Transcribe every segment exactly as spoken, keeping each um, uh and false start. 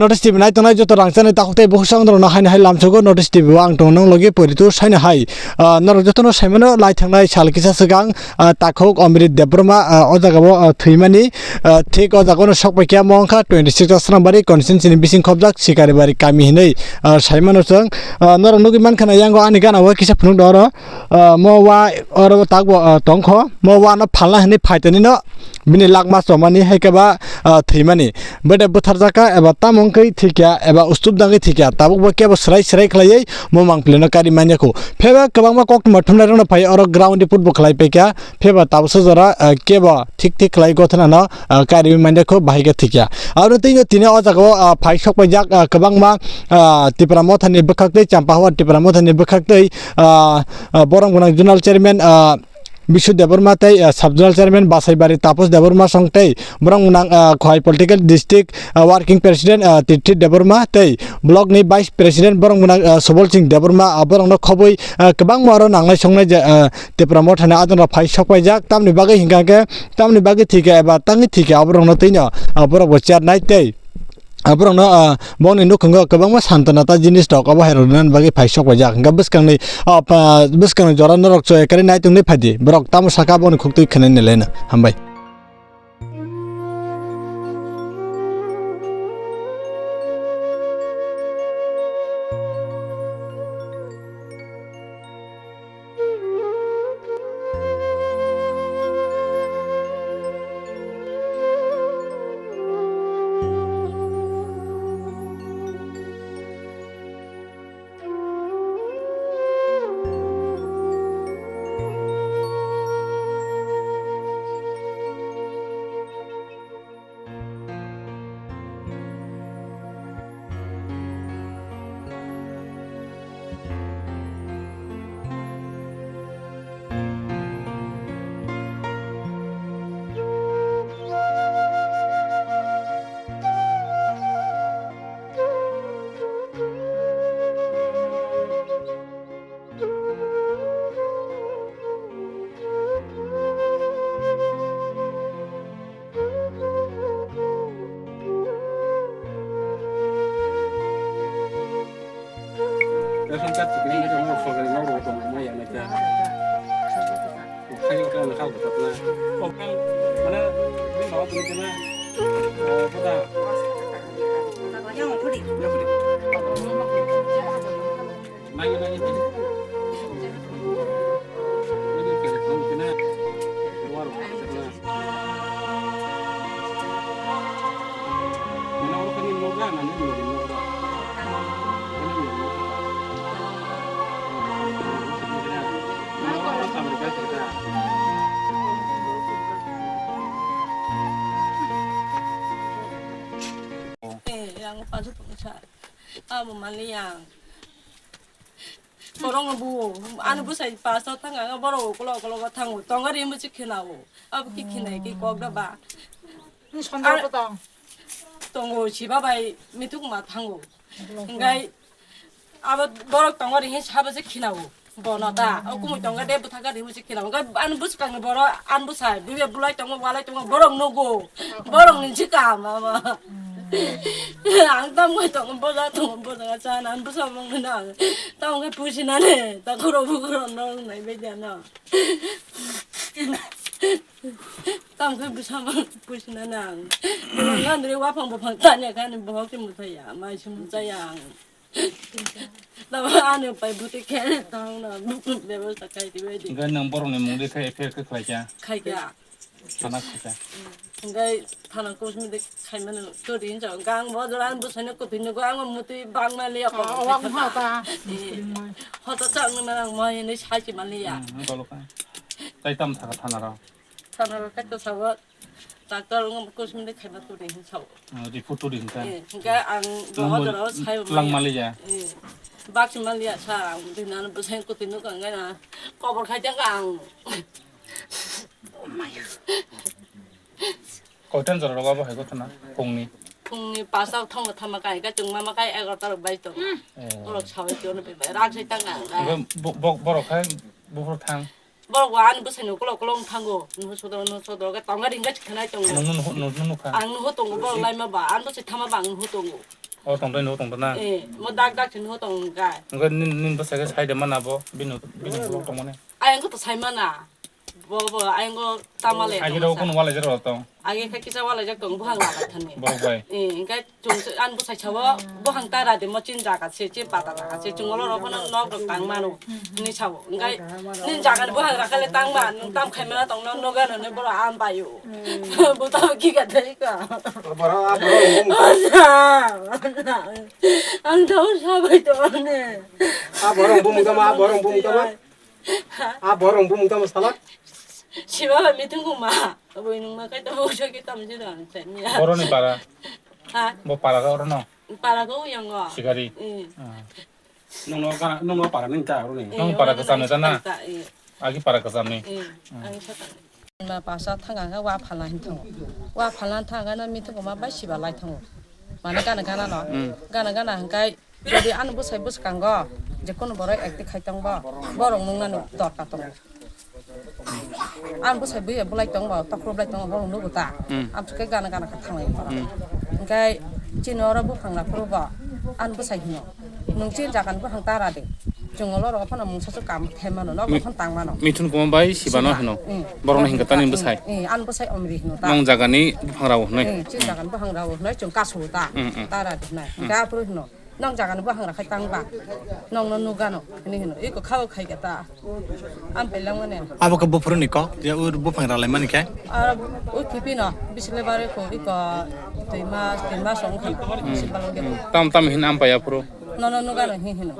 Notice T V nai tongnai joto rangchakni takhuk tei bukhuk chwng norokno haino hai lamsogo Notice T V o ang tongo nong logi poritu saino hai. Ah, norok jotono saimano lai thangnai sal kisa swkang, ah, takhuk Omrit Debbarma, ah, o jagao, ah, thwimani, ah, thik o jagao no sokpaikha mo wngkha twenty six Asrambari constituency ni bising khobjak Sikaribari kami hinwi, ah, saimano chwng. Ah, norok nugwi mankha na yango ani gana o kisa phunuk do oro, ah, mo wa oro takbo, ah, tongkho mo wa no phalna hinwi phaitani no. Bini lakma chomani hai khe ba, ah, thwimani. Bede bwtharjakha eba tamo wngkhe thwikha eba ustup dangwi thwikha. Tabuk bo kebo swrai swrai khlaiwi mo mangpili no kari manya kho. Pheba kwbangma koktwma thumnairokno phai oro ground report bo khlai paikha. Pheba tabuksa jora, ah, kebo thik thik khlai gothanano, ah, kariwi manya kho bahai khe thwikha. Aro tei tini o jagao, ah, phai sok paijak, ah, kwbangma, ah, Tipra Mothani bwkhak tei Champahawa Tipra Mothani bwkhak tei, ah, ah, borok gwnang Zonal Chairman, ah, Bishu Debbarma tei, ah, Sub Zonal Chairman Basaibari Tapos Debbarma song tei borok gwnang, ah, Khowai Political District, ah, Working President, ah, Titri Debbarma tei Block ni Vice President borok gwnang, ah, Subol Singh Debbarma, ah, borokno khobwi, ah, kwbangma oro nangnai songnai je, ah, Tipra Mothani adongrok phai sokpaijak. Tamni bagwi hinkha khe, tamni bagwi thwikha eba tangwi thwikha, aborokno twino, ah, borokbo chernai tei, ah, borokno, ah, bongni nukhungo kwbangma santana ta jinis rok obo hai rok rwnani bagwi phai sokpaijak. Hinkha bwskangni, ah, pa-, bwskangni jora norok choi kari nai tongwi phaidi. Borok tamo saka bongni khuktwi khwnani leno. Hambai. Ration card tikini nang rok sorkari nang rok tong mai ya nang kha. Khai o kang kha bo tapna. O kang mana ni ma tong kena. Kota. Nang nang. Eh, yang pasu pengsa. Amo maliang. Borokno buo, ani bwsai pasto thang ang, borok ukolog ukolog thango, tongo rimbo se khenao, abo khe khenai khe kok da ba? Ni sondro ko tong. Tongo, siba bai mithuk ma thango. Hingkai abo borok tongo ri hin sabo se khenao. Bono ta, o kumui tongo de bwtha gari hinwi se khenao. Hingkai ani bwskang ni borok ani bwsai, buibe bulai tongo, walai tongo, borok nugo. Borok ni se kam abo. Ang tam kai tongo, boja tongo, boja cha na, ang bwsa mong na. Tam kai pusi na ne, ta khoro bu khoro no nai be ja na. Tam kai bwsa mong pusi na na. Ngan re wa phang bo phang ta ne kan bo ke mu ta ya, mai sum ta ya. Tam ani pai bu te ke tang na, bu bebosta kai ti be di. Gan nang borok ni mung de khai pher khai khlai cha. Khai kya. Thana khacha. Hingke thana kusmi de khaimano turi hinsa. Hingke ang bo jora ang bwsano kwtwi nugo, ang mutwi bangma liya ko. Ah, wak ma ta. Eh, hoto chang nang nang mo hinwi sai si man liya. Hmm, ang tolo ka. Tai tam thaka thana rok. Thana rok kaito sabo. Doctor ang kusmi de khaima turi hinsa. Ah, report turi hinsa. Eh, hingke ang bo jora sai lang ma liya. Eh, bak si man liya sa, ang dinano bwsano kwtwi nugo ang na. Kobor khai jang ang. Koitan jora rogo abo hai gotha na phungni? Phungni pasta thongo thama kai ka chwngma ma kai egarota rok bai tongo. Eh. Borok sawi tongno bai bai rak sai tang ang. Obo bo-, bo-, borok hai buphuru thang. Borok bo ani bwsai no kolok kolok thango. Nuhu sodro nuhu sodro ka tonga ringga chikhanai tongo. Nung nung nung nung kha. Ang nuhu tongo borok lai ma ba. Ang bwsai thama ba ang nuhu tongo. O tong tong, no tong tong na. Eh, mo dak dak thwng ho tong ga. Nokha nin, nin bwsai khe sai de mana bo, bini, bini vlog tong mani. Ayang ko to sai mana. Bo, bo, ayang ko tamale. Agi rok kono walai jero tong. Agi kha kisa walai jak tong, buhang la thani. Borok bai. Eh, engkai chung se, an bwsai chawo, buhang tara de mo chin jaga se, chin pata jaga se, chung olo rok no nok rok tang mano. Ni chawo, engkai nin jaga ni buhang rakale tang ma, nung tam khai mana tong no, noga no ne boro am bayo. Bo tamo ki ka thai ka. Aboro, aboro, ang tamo sabai to ne. Aboro, bumung tamo, aboro, bumung tamo. Aboro, bumung tamo, sala. Siba ba mitung kuma. Abo inung ma kai tamo, so ki tamo si dong, sanya. Boroni para. Ha? Bo para ka oro no? Para ko yang go. Sikari. Hmm. Ah. Nungno gana, nungno para ning ta runi. Eh, nung para kwcham ni ta na? Eh. Agi para kwcham ni. Eh, hmm. Ang sa ta. Ma pasa thanga ga wa phala hin thango. Wa phala thanga na mi thango ma bai siba lai thango. Mane gana gana no. Hmm. Gana gana hingkai jodi an bwsai bwskango je kono borok ekti khai tongbo borok nungna no dorkar tongo. Ang bwsai buya bulai tong ba, tokro bulai tong ba, borok nugo ta. Hmm. Ang thwkhe gana gana kha thanglai borok. Hmm. Hingkhe chini oro buphang rok phuru bo, ang bwsai hino. Nwng chini jaga ni buphang ta ra de. Chwng olo rok phano mungsa su kam khe mano, nok Mi-, phano tang mano. Mithun kuma bai siba no hino. Hmm. Borok no hingkha tani bwsai. Hmm, ang bwsai omri hino ta. Nong jaga ni buphang rok hwnwi. Hmm, chini jaga ni buphang rok hwnwi chwng kasu ta. Hmm, hmm. Ta ra de hwnwi. Hmm. Hingkhe aphuru hino. Nong jaga ni buphang rok khai tang ba. Nong no nugano. Hwnwi hino. Iko khao khai khe ta. Ang pelang mane. Abo khe buphuru ni kok, je ur buphang ralai mani khe? Ah, ui kipi no, bisle bare ko iko tui mas, tin mas ong khana. Hmm. Bisle balong de. Hmm. Tam tam hin am paya phuru. No, no, nuga no hin hin.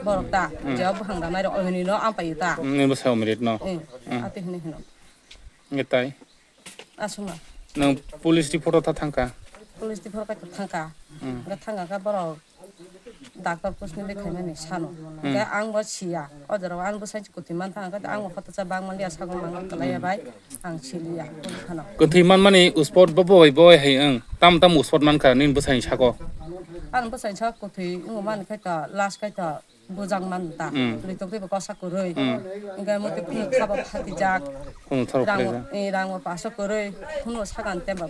Borok ta, hmm, je buphang ralai ro, ohini no am payu ta. Hmm, ni bwsai omirit no. Eh, hmm, ati hin hin. Ngetai. Asuma. Nang police report o ta thangka? Police report kai thangka. Hmm. Ga thangka ka borok. Doctor post ni khaimani sano. Hmm. Hingke ang bo siya. O jora ang bo sai kwtwi man thang khe ang bo hotosa bang man liya sago mang kalai ya bai. Ang siliya. Phano. Kwtwi man mani spot bo boi boi hai ang. Tam tam spot man kha nini bwsai sako. Ang bwsai sa kwtwi wng man khe ta last khe ta bujang man ta. Hmm. Ritok tei bo kosa kwrwi. Hmm. Hingke muti phunu thaba phati jak. Phunu thaba phati jak. Rango, eh, rango paso kwrwi. Phunu sagan temba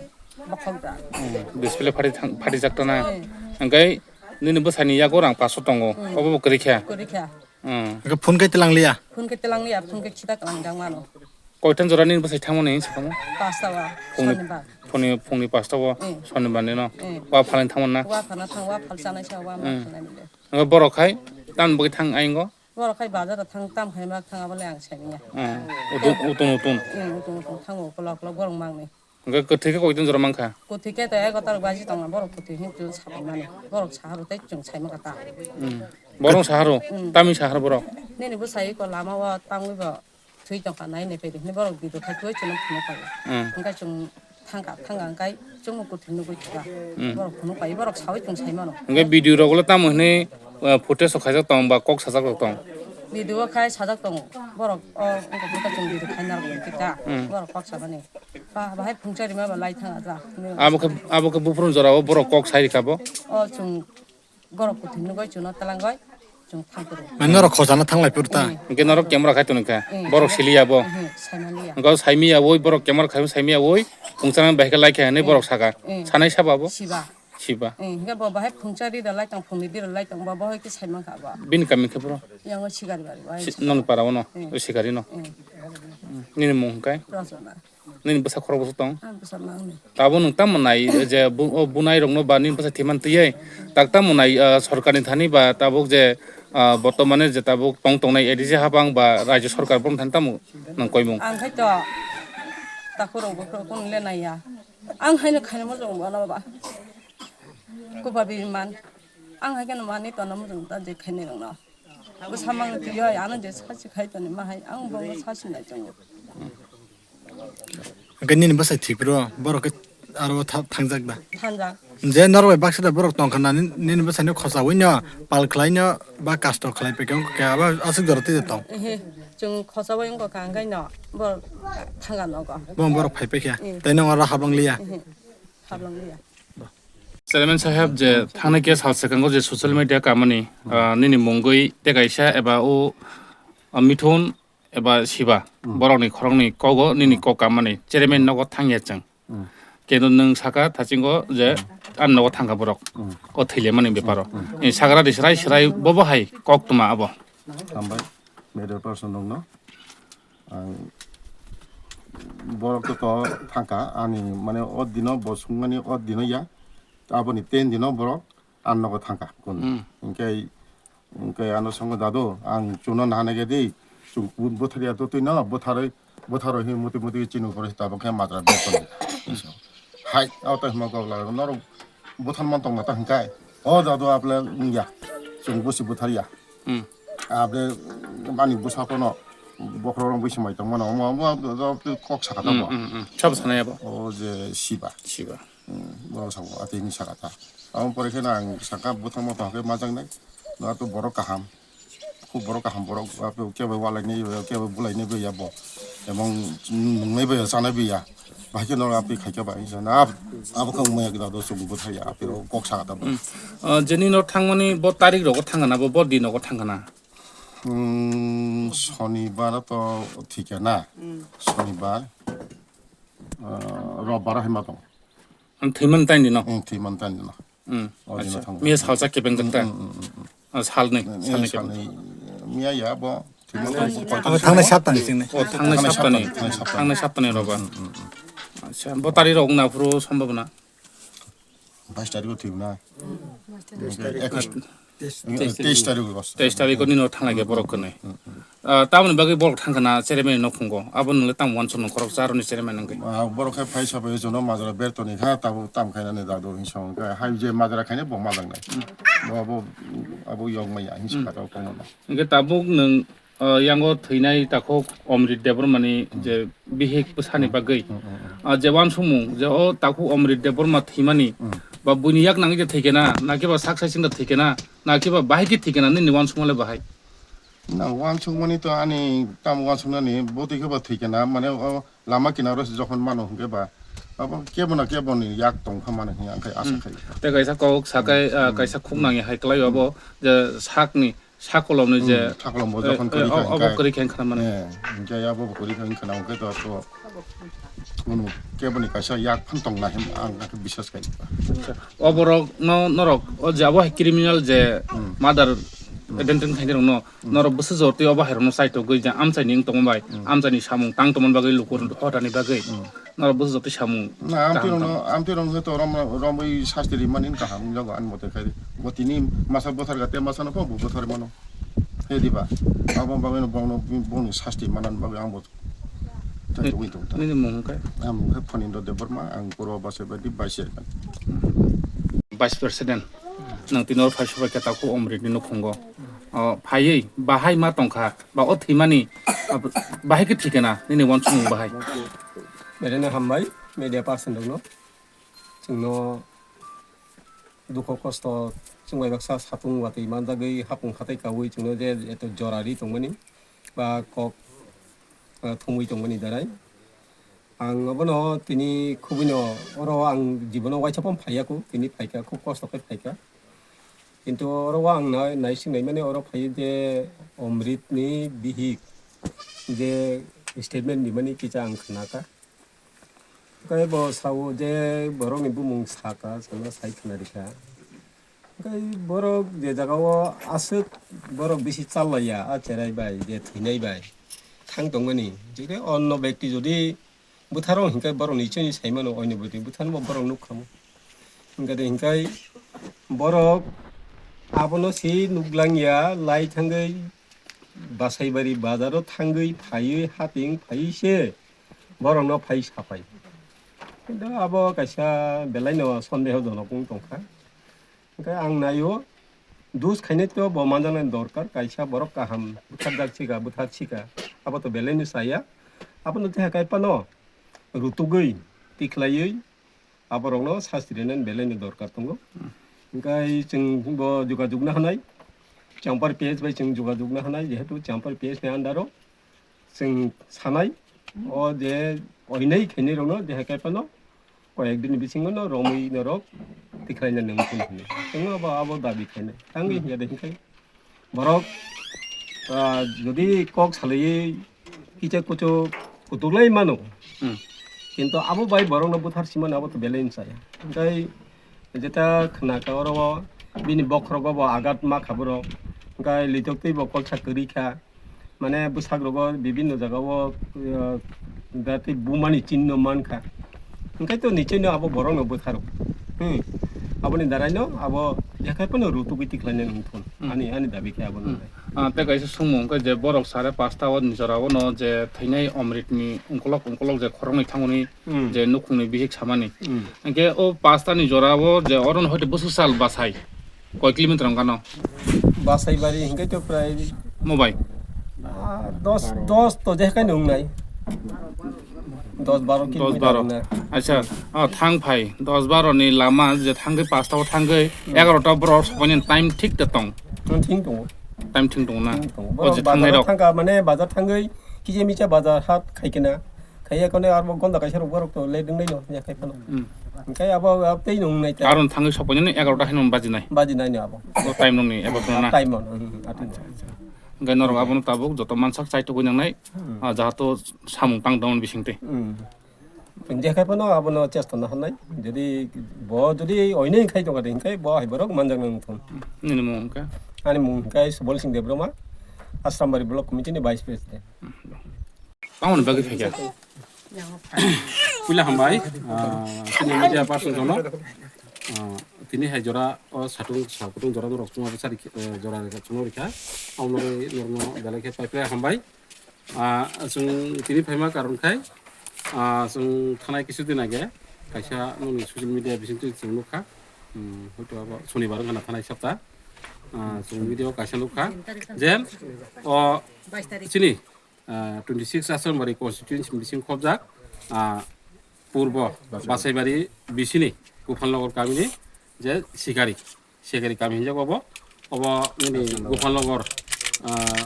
bokhok jak. Hmm. Display phati thang, phati jak ta na. Hmm. Hingke Nini bwsai ni yago rang paso tongo. Hmm. Obo bo kwrwi kha? Kwrwi kha. Hmm. Hwnkhe phone khe tilang liya? Phone khe tilang liya, phone khe sita kalang jang mano. Koitan jora nini bwsai thangmani hinwi sakamo? Pasta wa, phungni, Sonibar. Phungni, phungni pasta o, hmm, Sonibar ni no? Hmm. Wa phalni thangmani na? Wa phalna thang, wa phal chanai sa, wa ma, hmm, phalnai mile. Hwnkhe borok khai tamni bagwi thang ayingo? Borok khai bazar o thang, tam khai ma thang, abo le ang sai manya. Hmm. Utun, utun, utun. Hmm, utun, utun thango, ukolog, ukolog borok mangni. Hwnkhe kwthwi khe koiton jora mankha? Kwthwi khe to egaroh ta baji tongma borok kwthwi hinwi sapai mani. Borok saharo tei chwng sai mankha ta. Hmm. Borok saharo? Hmm. Tamni saharo borok? Nini bwsai ko lama o tangwi bo thwi tongkha nai nai phaidi hinwi borok video khai thwi chwngno phunuk pai. Hmm. Hwnkhe chwng thangkha, thangkha hwnkhe chwngno kwthwi nugwi thwkha. Hmm. Borok phunuk pai, borok sawi chwng sai mano. Hwnkhe video rok ulo tamo hinwi, uh, footage rok khaijak tong ba kok sajak rok tong? Video o khai sajak tongo. Borok o wngkha chwng video khai narwk hwnkhe ta. Hmm. Borok kok samani. Ba, bahai phungsa rima ba lai thang aja. Abo khe, abo khe buphuru jora o borok kok sai rikha bo? O chwng borok kwthwi nugwi chwngno twlangwi chwng thang kwrwi. Mane norok khojana thanglai phuru ta? Mm. Hwnkhe norok camera khai tongkha. Mm. Borok siliya bo? Mhm, saimaliya. Hwnkhe o saimiya oi borok camera khai saimiya oi phungsa nang bahai khe lai kha hinwi, mm, borok saka. Mm. Sanai saba bo? Siba. Siba. Mm, hwnkhe bo bahai phungsa ri da lai tong, phungni biro lai tong, bo bahai khe saimankha bo. Bini kami khe bro? Yango Sigari bari, bahai. Si-, noni para o no? Mm. O Sigari no? Mm. Mm. Nini mung hwnkhe? Rosona. Nini bwsa khorok bwswk tong? Ang bwsa mangni. Tabuk nwng tamo nai je bu-, o bunai rokno ba nini bwsa thwiman twiwi tak tamo nai, ah, sorkarni thani ba tabuk je, ah, bortomane je tabuk tong tongnai A D C habang ba rajyo sorkar bohrokni thani tamo nwng koimung? Ang khai to takhurok bukhurok kunu le naiya. Ang haino khaino mojong bono ba. Kuba biman. Ang hai kheno mani tono mojong ta je khainai rokno. Bwsa mang twiwi ano je sachi khai toni ma hai ang bo sachi nai tongo. Hwnkhe nini bwsai thwipro borok khe aro tha-, thangjak da? Thangjak. Je norok bai baksa da borok tongkha na, nini, nini bwsai no khochaui no pal khlai no ba kasto khlai pekhe wngkha khe abo aswk jora twi tong? Ehe, chwng khochaui wngkha kha hwnkhe no borok thangka nogo. Bo borok phai pekhe. Mm. Tei nong aro habang liya? Ehe, habang liya. Chairman saheb, je thangnai khe sal swkango je social media kamani, ah, nini mungwi tei kaisa eba o, ah, Mithun eba Siba, hmm, borokni khoroknwi kogo nini, hmm, kok kamani chairman nogo thangya chwng. Hmm. Kendo nwng saka thachingo je, hmm, ani nogo thangkha borok. Hmm. O thwilemani beparo. Hmm. Ni sagra di srai srai bobo hai kok tuma abo. Hambai, media person rokno. Ang borok to, to thangkha, ani mane o dino bo sungmani o dino ya. Aboni ten dino borok ani nogo thangkha. Kun. Hmm. Hingke Hingke ano songo, "Dadu, ang chuno nahana ge di, chwng bu-, butharya to twi no, butharwi, butharwi hi muti muti chini ukoro tabok khe majra bek kono." Hai, o to himo gogla, "Norok buthar man tong na ta hingkai?" "O dadu, aple wngya, chwng busi butharya." Hmm. Aple mani bwsa kono, bokhorok rok busi mai tong mano, omo, omo, omo, kok sakha ta bo. Hmm, hmm, hmm. Sabo sanai abo. O je Siba. Siba. Hmm, borok sabo, atwi hinwi sakha ta. Amo pore khe no ang sakha, buthar mo tong khe majak nai. No, ato borok kaham. Khub borok kaham borok, ato kebo walai nai, kebo bulai nai ya bo. Ebong nung nai ya, cha nai ya. Bahai khe no api khai khe ba, na abo khe wngmaya kida do chwng buthar ya, api rok kok sakha ta bo. Hmm. Ah, jeni no thangmani bo tarik rogo thangkha na, bo, bo din rogo thangkha na? Hmm, Shonibar to thik ya na. Hmm. Shonibar, ah, Robbar hai ma tong. Ang thwiman taini no? Ang thwiman taini no. Hmm. O dino, acha, thangma. Miya salsa kebeng jak ta? Hmm, hmm, hmm, hmm. Ah, salnwi, hmm, salnwi kebeng. Salnwi, miya ya bo. Thwiman tang. Abo thangnai saptani sini. O, thangnai saptani. Thangnai saptani. Thangnai saptani roba. Hmm, hmm, hmm. Acha, bo tari rok na phuru sombhabona? Bais tarik o thwibna. Ekus. Teis tarik o. Teis tarik o nino thangna khe borok kwnwi. Hmm, hmm. Ah, tamoni bagwi borok thangkha na chairman ni nokhungo. Abo nwngle tamo uansuk nung khoroksa aroni chairman wngwi. Ah, borok khe phaisa bai jono majra bertoni kha, tabo tam khainani dadu hinwi song khe. Hai je majra khainai bo majak nai. Hmm. Bo abo, abo yokmaya hinwi, hmm, sakha tabo kono no. Hingke tabuk nwng, ah, yango thwinai takhuk Omrit Debbarmani, hmm, je bihik bwsani, hmm, bagwi. Hmm, hmm, hmm. Ah, je uansukmung je o takhuk Omrit Debbarma thwimani, hmm, ba buini yak nangwi je thwikhe na, na khe ba sak sai singda thwikhe na, na khe ba bahai khe thwikhe na, nini uansukmung le bahai? Na, uansukmani to ani tam uansuknani bo twi khe ba thwikhe na, mane o lama kinaro se jokhon mano hwnkhe ba, abo kebo na kebo ni yak tong kha mani hwnwi ang khai asa khai. Hmm. Tei kaisa kok sakai, hmm, ah, hmm, kaisa khuk nangya hai kwlai abo, hmm, je sakni, sakolomni je, hmm, sakolom bo, eh, jokhon eh, kwrwi kha o-, obo hwnkhe, kwrwi kha wngkha na mani. Eh, hwnkhe abo bo kwrwi kha wngkha na hwnkhe to, to kunu kebo ni kaisa yak phan tong na hin ang khe biswas khai. Acha. Oborok no, norok o je abo hai criminal je, hmm, murder, hmm, attempt khainai rok no, hmm, norok bwswk jor twi obo hai rok no chaitogwi je amchaini wng tongma bai, hmm, amchaini samung tang tongmani bagwi luku hotani bagwi, hmm, norok bwswk jor twi samung. Na, kaham amtwi rok no, tong. Amtwi rok no to rom, romwi sasti rimani kaham jago ani mote khai. Bo tini masa bwthar ga te masa no bo bwthar mano. He diba? Abo bagwi no bongno, bongni sasti manan bagwi ang bo chaitogwi tong ta. Nini mung khe? Ang mung khe Phanindra Debbarma, ang Purba Basaibaidi Vice Chairman. Vice President, nwng tini oro phai sobai khe takhuk Omrit ni nukhungo. O, phaiwi bahai ma tongkha, ba o thwimani, ah, bahai khe thwikhe na, nini uansukmung bahai? Belai no hambai, media person rokno. Chwngno dukho kosto, chwng bai baksa satung watwi manjagwi hapung hatai kaui chwngno je eto jora ri tongmani ba kok, ah, thumui tongmani darai. Ang obono tini khubino oro ang jibono uaisa phano phaiya kho, tini phaikha, khub kosto khe phaikha. Kintu oro o ang nai-, naising naimani oro phaiwi je Omrit ni bihik je statement rimani kisa ang khnakha. Hwnkhe bo sao je borokni bumung saka, chwngno sai khna rikha. Hwnkhe borok je jagao aswk borok bisi challaiya, a cherai bai, je thwinai bai thang tongmani. Jodi onno bekti jodi bwtharo hinkhe borok nichoni saimano, oino bwtwi bwtharno borok nukkhamo. Hwnkhe de hinkhe borok abono se nuklangya, lai thangwi Basaibari bazaro thangwi phaiwi hating phaiwi se borokno phai saphai. Kintu abo kaisa belaino sondeho jonok wng tongkha. Hwnkhe ang naio, dus khainai to bo manjaknai dorkar, kaisa borok kaham bwtharjak sika, bwthar sika, abo to belaino chaya. Abono teha kaiphano rutugwi, tikhlaiwi, aborokno sasti rwnani belaino dorkar tongo. Hmm. Hwnkhe chwng bo jogajog na hwnai, Champar P S bai chwng jogajog na hwnai, jehetu Champar P S ni under o chwng sanai, o je oinai khainai rokno, je hai kaiphano koyek din bisingo no romwi norok tikhlaina nang phun hwnwi. Chwngno abo, abo dabi khainai. Tangwi, hmm, hiya de hinkhai borok, ah, jodi kok salaiwi kicha kuchuk kutuk lai mano, hmm, Kintu abo bai borokno buthar simani abo to belai wng chaya. Hwnkhe jeta khna kha oro o bini bokhorogo bo agat ma kha borok. Hwnkhe litok twi bo kolsa kwrwi kha. Mane bwsakrogo bibinno jagao, uh, jati bumani chinno man kha. Hwnkhe to nicheno abo borokno butharo. Hmm. Aboni daraino abo jekhai phano rutugwi tikhlainani wngthun. Hmm. Ani, ani dabi khe abo Hmm. nwngnai. Ah, tei kaisa songmung khe je borok sare pasta o ni jora o no je thainai omrit ni ungkolok ungkolok je khoroknwi thangmani Hmm. je nukhungni bihik samani. Hmm. Hwnkhe o pasta ni jora o je oro no hoite bwswk sal bachai koi kilometer wngkha no? Bachai bari hwnkhe to prai Mobile? Ah, dos, dos to jekhai nungnai. Dos baro Dos kilometer baro. wngna. Acha, ah, thang phai, dos baro ni lama je thangwi pasta o thangwi Hmm. egarota borok sokmani time thik ta tong. Hmm, thik tongo. Time thik tongo na? Thik tongo. O Borok je bazar thangnai rok. thangkha, mane bazar thangwi kisa misa bazar hat khaikena. Khaiya kone arbo gonda kaisa rok borok to le dwngnaino, ya khai phano. Hmm. Hwnkhe abo, abo tei nung nai ta. Aron thangwi sokphainani egarota haino bajinai. Bajinai ni abo. O time nungni abo phano na? Time on, hmm, ati. Hwnkhe norok abono tabuk joto mansak chai tugui nangnai, Hmm. ah, jahato samung tang tongmani bisingtwi. Hmm. Hwnkhe khai phano abono chesta na hanai. Jodi bo jodi oinai khai tongkha de, hwnkhe bo hai borok manjak nang thung. Nini mung hwnkhe? Ani mung hwnkhe Subol Singh Debbarma, Asrambari Block Committee ni Vice President. Tamoni bagwi phaikha? Puila hambai, ah, chini media person jono, ah, tini hai jora o satung, satung jora norok chuma bwsari, eh, jora rikha, chuma rikha. Amo noroi norno belai khe pai pai hambai. Ah, chwng tini phaima karon khai, ah, chwng thanai kisu din age kaisa nokni social media bisingtwi chwng nukha. Hmm, hoito abo sonibar wngkha na thanai sapta. Ah, chwng video kaisa nukha je o chini ah, twenty six Asrambari constituency bising khobjak, ah, Purbo Basaibari bisini Gopalnagar kamini je Sikari, Sikari kami hinjak obo, obo nini Gopalnagar, ah,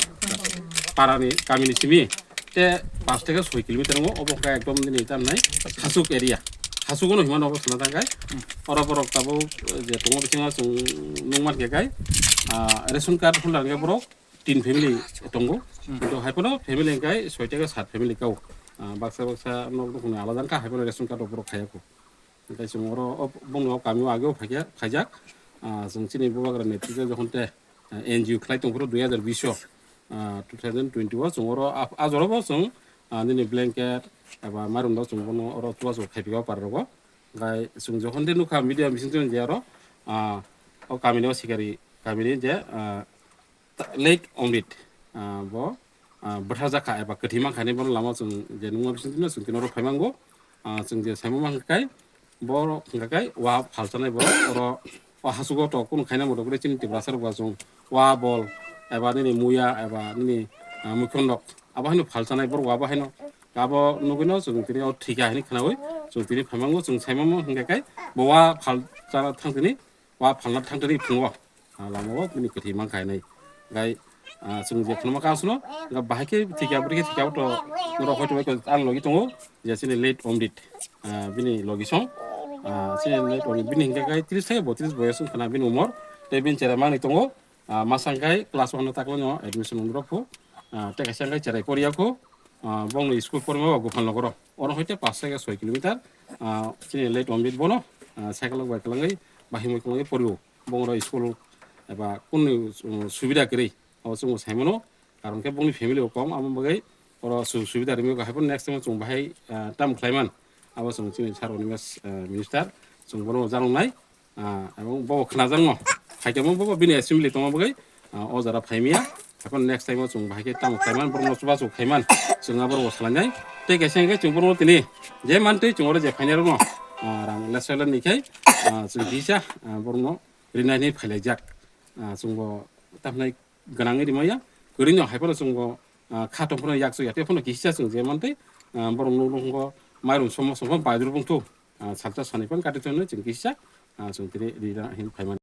parani kamini simi te pash theke soi kilometer wngo, obo khe ekdom nini tamnai Hasuk area, Hasuk ono himano obo sana tangkai, oro borok tabuk je tongo bisingo chwng nukman khe kai, ah, ration card holder hwnkhe borok tin family tongo. Hmm. Kintu hai phano family hwnkhe soi theke sat family kau. Ah, baksa baksa nok nukhungni alada wngkha, hai phano ration card rok borok khaiya kho. Hwnkhe chwng oro o bongni o kami o age o phaikha, phaijak. Ah, chwng chini bubagra netrito jokhon te, ah, N G O khlai tongphuru dui hazar bish o, ah, two thousand twenty o chwng oro a, a jora bo chwng, ah, nini blanket eba mairum rok chwng bono oro chubachu khaiphika o para rogo. Hwnkhe chwng jokhon te nukha media bising twi je oro, ah, o kamini o sikari kamini je, ah, ta-, late Omrit, ah, bo, ah, bwtharjak kha eba kwthwi mankha hinwi bono lama chwng je nukma bisingtwi no chwng tini oro phaimango. Ah, chwng je saimama hwnkha kai, borok hwnkha kai wa phalchanai borok oro o hachugo to kunu khaina moto kwrwi chini Tiprasa rok ba chwng wa bol eba nini muya eba nini, ah, muikhon rok abo haino phalchanai borok wa bo haino abo nugwino chwng tini o thwikha hinwi khwnawi chwng tini phaimango chwng saimamo hwnkha kai bo wa phalchana thangtini wa phalna thangtini phungo. Ah, lama o bini kwthwi mankha hinwi. Gai, ah, chwng je phunuma kansano, ga bahai khe thika, bwrwi khe thika, to norok hoito bai ang logi tongo, je chini late Omrit, ah, bini logi song, ah, chini late Omrit, bini hingke gai tris theke botris boyos wngkha na bini umor, tei bini chera mangni tongo, ah, masa hingke class one o taklaino admission wng rok phu, ah, tei kaisa hingke cherai Korea phu, ah, bongni school porma o Gopal Nogoro, oro hoite pash theke soi kilometer, ah, chini late Omrit bono, ah, cycle rok bai kwlangwi bahimwi kwlangwi porio. Bongni school eba kunu, um, subida kwrwi, abo chwng saimano, karon khe bongni family bo kom, amo bagwi oro su-, subida rwmwi hai phano next time chwng bahai, ah, tamo khlaiman, abo chwng chini sir Animesh, ah, minister, chwng bono janoknai, ah, abo bo khnajakno, hai tongmo bo bini assembly tongma bagwi, ah, o jora phaimya, hai phano next time o chwng bahai khe tamo khlaiman, borokno chubachu khaiman, chwng abo rokbo salainai, tei kaisa hwnkhe chwng borokno tini je mantwi chwng oro je phainai rokno, ah, rang lesler ni khai, ah, chwng kisa, ah, borokno rinai hinwi phailaijak. Ah, chwngbo tamhinai gwnangwi rimaya, kwrwino hai phano chwngbo, ah, kha tong phano yakchuk ya, tei phano kisa chwng je mantwi, ah, borok nuk nuk wngkho, mairum somo somo baidruk wngthu, ah, salsa sani phano kati thangno chwng kisa, ah, chwng tini rina hin phaimani.